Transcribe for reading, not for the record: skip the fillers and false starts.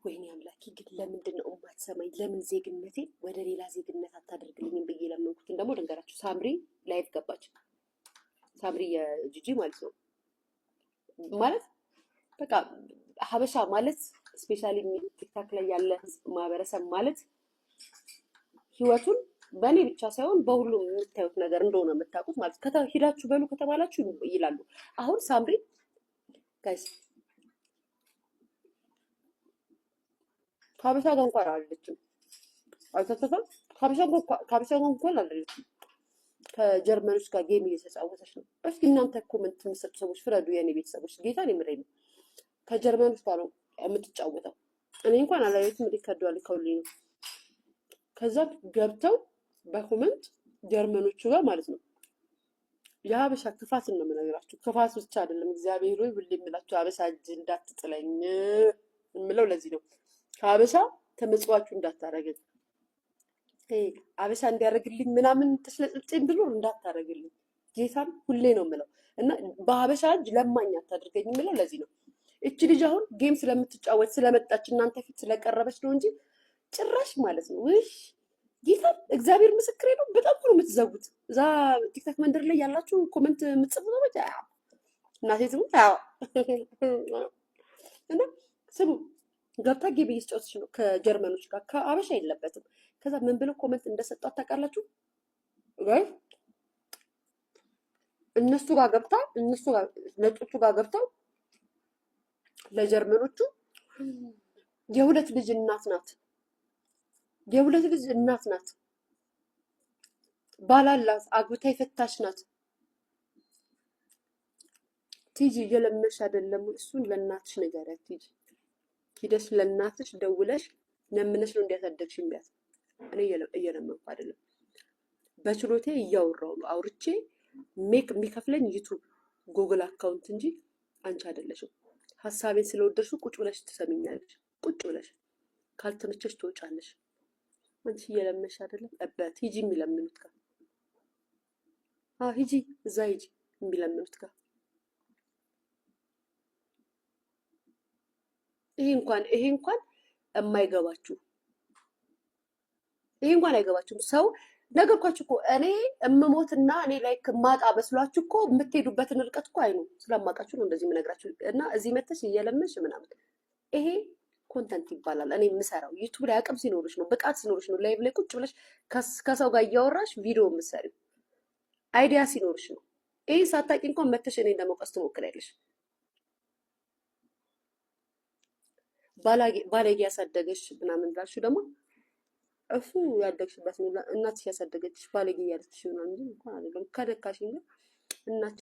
ወይኔ አምላኬ፣ ግን ለምንድን ነው እማትሰማኝ? ለምን ዜግነቴ ወደ ሌላ ዜግነት አታደርግልኝም ብዬ ለመንኩትን ደግሞ ልንገራችሁ። ሳምሪ live ገባች። ሳምሪ የጂጂ ማለት ነው። ማለት በቃ ሀበሻ ማለት፣ especially ቲክታክ ላይ ያለ ህዝብ፣ ማህበረሰብ ማለት ህይወቱን በእኔ ብቻ ሳይሆን በሁሉም የምታዩት ነገር እንደሆነ የምታውቁት ማለት ሂዳችሁ በሉ ከተባላችሁ ይላሉ። አሁን ሳምሪ guys ከሀበሻ ጋር እንኳን አይደለችም። አይተተፈም ከሀበሻ ጋር እንኳን አይደለችም። ከጀርመኖች ጋር game እየተጫወተች ነው። እስኪ እናንተ comment የምትሰጡ ሰዎች ፍረዱ። የእኔ ቤተሰቦች፣ ጌታን የምሬ ነው። ከጀርመኖች ጋር ነው የምትጫወተው። እኔ እንኳን አላየሁትም። Record ልከውልኝ ነው። ከዛ ገብተው በ comment ጀርመኖቹ ጋር ማለት ነው። የሀበሻ ክፋትን ነው የምነግራችሁ። ክፋት ብቻ አይደለም። እግዚአብሔር ሆይ ሁሌ የምላችሁ ሀበሻ እጅ እንዳትጥለኝ የምለው ለዚህ ነው። ከሀበሻ ተመጽዋችሁ እንዳታረገኝ፣ አበሻ እንዲያደርግልኝ ምናምን ተሽለጥልጬ ብሎ እንዳታረግልኝ፣ ጌታም ሁሌ ነው የምለው እና በሀበሻ እጅ ለማኝ አታድርገኝ የምለው ለዚህ ነው። እቺ ልጅ አሁን game ስለምትጫወት ስለመጣች እናንተ ፊት ስለቀረበች ነው እንጂ ጭራሽ ማለት ነው፣ ውይ ጌታ እግዚአብሔር ምስክሬ ነው። በጣም ነው የምትዘጉት። እዛ ቲክታክ መንደር ላይ ያላችሁ comment የምትጽፉ ሰዎች እናቴ ትሙት እና ስሙ፣ ገብታ game እየተጫወተች ነው ከጀርመኖች ጋር፣ ከአበሻ የለበትም። ከዛ ምን ብለው comment እንደሰጧት ታውቃላችሁ? እነሱ ጋር ገብታ፣ እነሱ ጋር፣ ነጮቹ ጋር ገብተው ለጀርመኖቹ የሁለት ልጅ እናት ናት፣ የሁለት ልጅ እናት ናት፣ ባላላት፣ አግብታ የፈታች ናት። ቲጂ እየለመሽ አይደለም? እሱን ለእናትሽ ንገሪያት። ቲጂ ሂደሽ ለእናትሽ ደውለሽ ለምነሽ ነው እንዲያሳደግሽ ቢያት። እኔ እየለመንኩ አይደለም፣ በችሎቴ እያወራሁ ነው። አውርቼ make የሚከፍለኝ ዩቱብ ጉግል account እንጂ አንቺ አይደለሽም። ሀሳቤን ስለወደድሽው ቁጭ ብለሽ ትሰሚኛለሽ። ቁጭ ብለሽ ካልተመቸሽ ትወጫለሽ። አንቺ እየለመንሽ አይደለም። እበት ሂጂ የሚለምኑት ጋር፣ ሂጂ እዛ ሂጂ የሚለምኑት ጋር። ይሄ እንኳን የማይገባችሁ፣ ይሄ እንኳን አይገባችሁም። ሰው ነገርኳችሁ እኮ፣ እኔ እምሞትና እኔ like ማጣ መስሏችሁ እኮ የምትሄዱበትን ርቀት እኮ አይኑ ስለማውቃችሁ ነው እንደዚህ የምነግራችሁ። እና እዚህ መተሽ እየለመንሽ ምናምን ይሄ content ይባላል። እኔ የምሰራው ዩቱብ ላይ አቅም ሲኖርሽ ነው፣ ብቃት ሲኖርሽ ነው። Live ላይ ቁጭ ብለሽ ከሰው ጋር እያወራሽ ቪዲዮ የምትሰሪው idea ሲኖርሽ ነው። ይህን ሳታውቂ እንኳን መተሽ እኔን ለመውቀስ ትሞክሪያለሽ። ባለጌ ያሳደገሽ ምናምን ብላችሁ ደግሞ እሱ ያደግሽበት እናትሽ ያሳደገችሽ ባለጌ እያለችሽ ምናምን እንጂ እንኳን አይደለም። ከደካሽኝ ግን እናትሽ